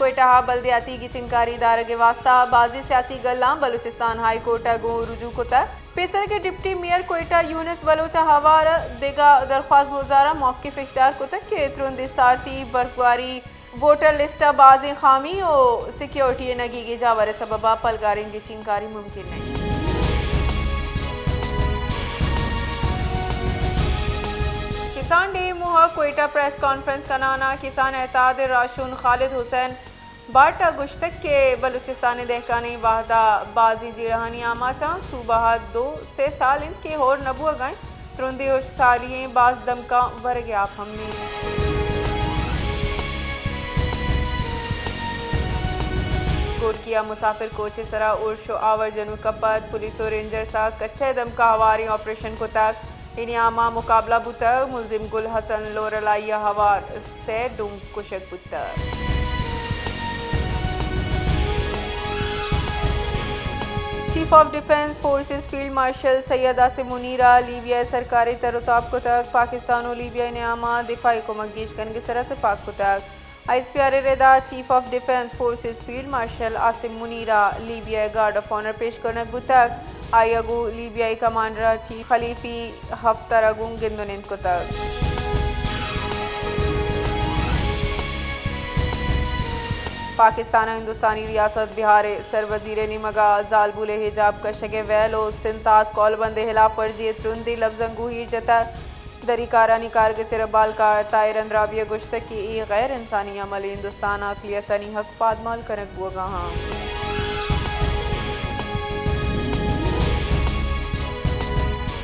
کوئٹہ ءَ بلدیاتی گچینکاری دارگ ءِ واستہ بازیں سیاسی گلاں بلوچستان ہائی کورٹ ءَ گوں رجوع کتگ۔ پیسرگ ءَ ڈپٹی میئر کوئٹہ یونس بلوچ ءَ ہوار دگہ درخواست گزاراں موقف اختیار کتگ کہ ترندیں سارتی، برگواری، ووٹر لسٹ ءَ بازیں خامی ءُ سیکیورٹی ءِ نگیگیں جاور ءِ سبب ءَ پلگاریں گچینکاری ممکن نہ انت۔ کسان ڈے ءِ موہ ءَ کوئٹہ پریس کانفرنس کنان ءَ کسان اتحاد ءِ راہشون خالد حسین بٹ ءَ گوشتگ کہ بلوچستان ءِ دہکانیں وھد ءَ بازیں جیڑہانی آماچ آں۔ صوبہ ءَ دو سے سال انت کہ ہور نہ بوہگ ءَ انت۔ ترندیں ہشکسالی ایں، باز دمکاں ورگ ءِ آپ ہم نیں۔ گورکی ءَ مسافر کوچ ءِ سرا ارش ءُ آور جنوک ءَ پد پولیس ءُ رینجرز ءَ کچہ ءِ دمک ءَ ہواریں آپریشن کتگ۔ اے نیام ءَ مقابلہ بوتگ، ملزم گل حسن لورلائی ءَ ہوار سئے ڈوم کشگ بوتگ۔ Chief of defence forces field marshal Syed Asim Munir ءَ لیبیا ءِ سرکار ءِ تر ءُ تاب کتگ۔ پاکستان ءُ لیبیا ءِ نیام ءَ دفاعی کمک گیش کنگ ءِ سرا تپاک کتگ۔ آئی ایس پی آر ءِ ردا chief of defence forces field marshal Asim Munir ءَ لیبیا ءِ گارڈ آف آنر پیش کنگ بوتگ۔ آئی ءَ گوں لیبیائی کمانڈر چیف خلیفی حفتر ءَ گوں گند ءُ نند کتگ۔ پاکستان ءَ ہندوستانی ریاست بہار ءِ سر وزیر ءِ نیمگ ءَ زالبول ءِ حجاب کشگ ءِ ویل ءُ سنتاس کولبند ءِ ہلاپ ورزی ءِ ترندیں لبزاں گوں ایر جتگ۔ دری کارانی کارگس ءِ ربالکار طاہر اندرابی ءَ گوشتگ کہ اے غیر انسانی عمل ءَ ہندوستان ءِ اقلیتانی حق پادمال کنگ بوگ ءَ آں۔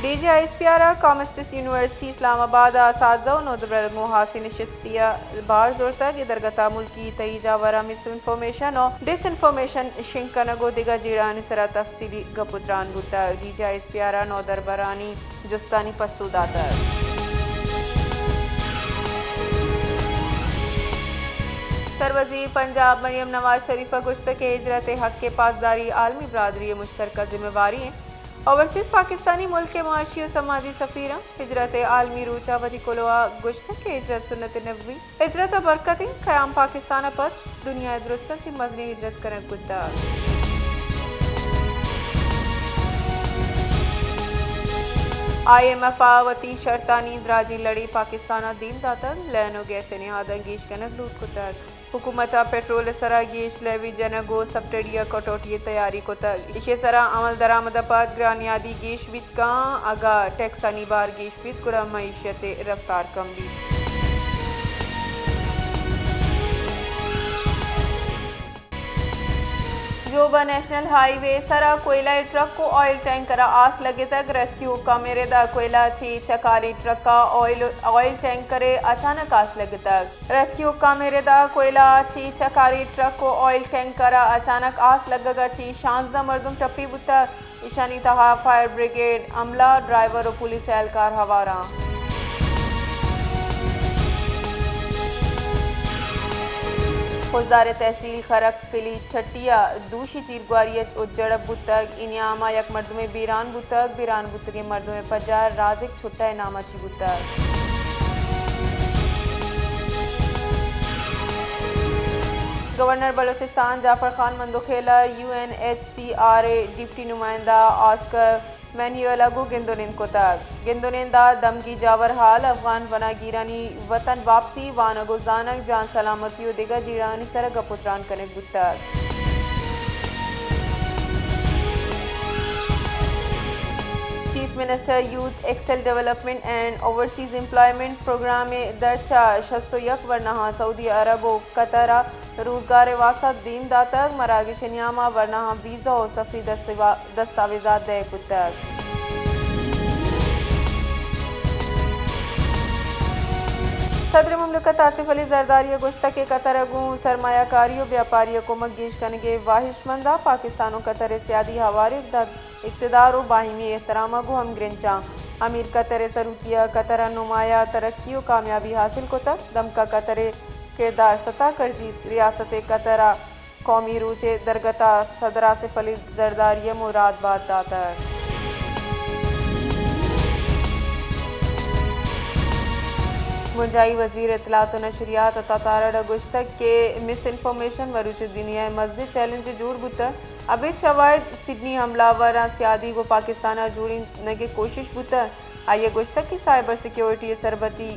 D G I S P R ءَ کامسٹس یونیورسٹی اسلام آباد ءِ اساتذہ ءُ نودربر گوں ہاسیں نشستے ءَ بہر زرتگ۔ اے درگت ءَ ملکی تہی جاور ءَ مس انفارمیشن ءُ ڈس انفارمیشن شنگ کنگ ءُ دگہ جیڑہانی سرا تفصیلی گپ ءُ تران بوتگ۔ D G I S P R ءَ نودربرانی جستانی پسو داتگ۔ سروزیر پنجاب مریم نواز شریف ءَ گوشتگ کہ ہجرت ءِ حق ءِ پاسداری عالمی برادری ءِ مشترکہ ذمہ واری انت۔ اوورسیز پاکستانی ملک ءِ معاشی ءُ سماجی سفیر ءَ ہجرت ءِ عالمی روچ ءَ وتی کلوہ ءَ گوشتگ کہ ہجرت سنت نبوی ہجرت ءِ برکت انت، قیام پاکستان ءَ پد دنیا ءِ درستاں چہ مزنیں ہجرت کنگ بوتگ۔ آئی ایم ایف ءَ وتی شرطانی دراجیں لڑے پاکستان ءَ دیم داتگ، لین ءُ گیس ءِ نہاداں گیش کنگ لوٹ کتگ۔ حکومت ءَ پٹرول ءِ سرا گیش لیوی جنگ ءُ سبسڈی ءِ کٹوتی ءِ تیاری کتگ۔ ایشی ءِ سرا عمل درآمد ءَ پد گرانیادی گیش بیت کاں، اگاں ٹیکسانی بار گیش بیت گڑا معیشت ءِ رفتار کم بیت۔ جوبا نیشنل ہائی وے سرا کوئلہ ٹرک ءُ آئل ٹینکر ءَ آس لگتگ۔ ریسکیو حکام ءِ ردا کوئلہ چہ چکاری ٹرک ءَ آئل، آئل ٹینکر ءَ اچانک آس لگتگ۔ ریسکیو حکام ءِ ردا کوئلہ چہ چکاری ٹرک ءُ آئل ٹینکر ءَ اچانک آس لگگ ءَ چہ شانزدہ مردم ٹپی بوتگ۔ ایشانی تہا فائر بریگیڈ عملہ، ڈرائیور ءُ پولیس اہلکار ہوار آں۔ خضدار ءِ تحصیل خرک پلی چھٹی ءَ دوشی تیرگواری ءَ جڑگ بوتگ۔ اے نیام ءَ یک مردمے بیران بوتگ۔ بیران بوتگیں مردم ءِ پجار رازق چھٹہ ءِ نام ءَ چہ بوتگ۔ گورنر بلوچستان جعفر خان مندوخیل ءَ U N H C R ءِ ڈپٹی نمائندہ آسکر مینوئل ءَ گوں گند ءُ نند کتگ۔ گند ءُ نند ءَ دمگی جاور ہال، افغان پناہ گیرانی وطن واپسی، وانگ ءُ زانگ، جان سلامتی ءُ دگہ جیڑہانی سر ءَ گپ ءُ تران کنگ بوتگ۔ Chief minister youth skill development and overseas employment programme ءِ درچ ءَ شست ءُ یک ورناہاں سعودی عرب ءُ قطر ءَ روزگار ءِ واستہ دیم داتگ۔ مراگش ءِ نیام ءَ ورناہاں ویزا ءُ سفری دستوا-، دستاویزات دئیگ بوتگ۔ صدر مملکت آصف علی زرداری ءَ گوشتگ کہ قطر ءَ گوں سرمایہ کاری ءُ بیاپاری ءَ کمک گیش کنگ ءِ واہشمند آں۔ پاکستان ءُ قطر ءِ سیادی ہواریں اقدار، اقتدار ءُ باہمی احترام ءَ گوں ہمگرنچ آں۔ امیر قطر ءِ سروکی ءَ قطر ءَ نمایاں ترقی ءُ کامیابی حاصل کتگ۔ دمک ءَ قطر ءِ کردار ستا کرزیت۔ ریاست قطر ءَ قومی روچ ءِ درگت ءَ صدر آصف علی زرداری ءَ مبارکبات داتگ۔ بنجاہی وزیر اطلاعات و نشریات عطا تارڑ ء گوشتگ کہ مس انفارمیشن مروچی دنیا ء مزنیں چیلنجے جوڑ بوتگ، ابید شواہد سڈنی حملہ آوراں سیادی گوں پاکستان ء جوڑینگ ء کوشش بوتگ۔ آئی ء گوشتگ کہ سائبر سیکیورٹی ء سربتی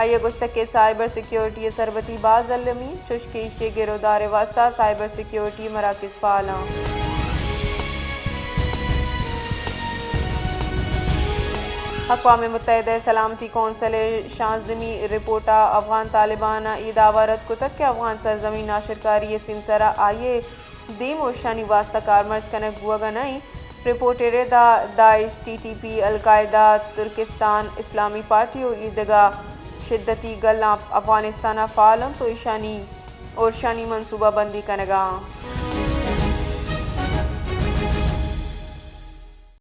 آئی ء گوشتگ کہ سائبر سیکیورٹی ء سربتی باز المی، چوشکہ ایشی ء گر و دار ء واستہ سائبر سیکیورٹی مراکز فعال آں۔ اقوام متحدہ ء سلامتی کونسل ء شانزدمی رپورٹ ء افغان طالبان ء اے دعوی رد کتگ کہ افغان سرزمین ناشرکاری ء سیمسر ء آئی ء دیم و اشانی واستہ کارمرز کنگ بوگ ء نہ انت۔ رپورٹ ء رد ء داعش، ٹی ٹی پی، القاعدہ، ترکستان اسلامی پارٹی و ایدگہ شدتی گلاں افغانستان ء فعال انت و اشانی و اشانی منصوبہ بندی کنگ ء آں۔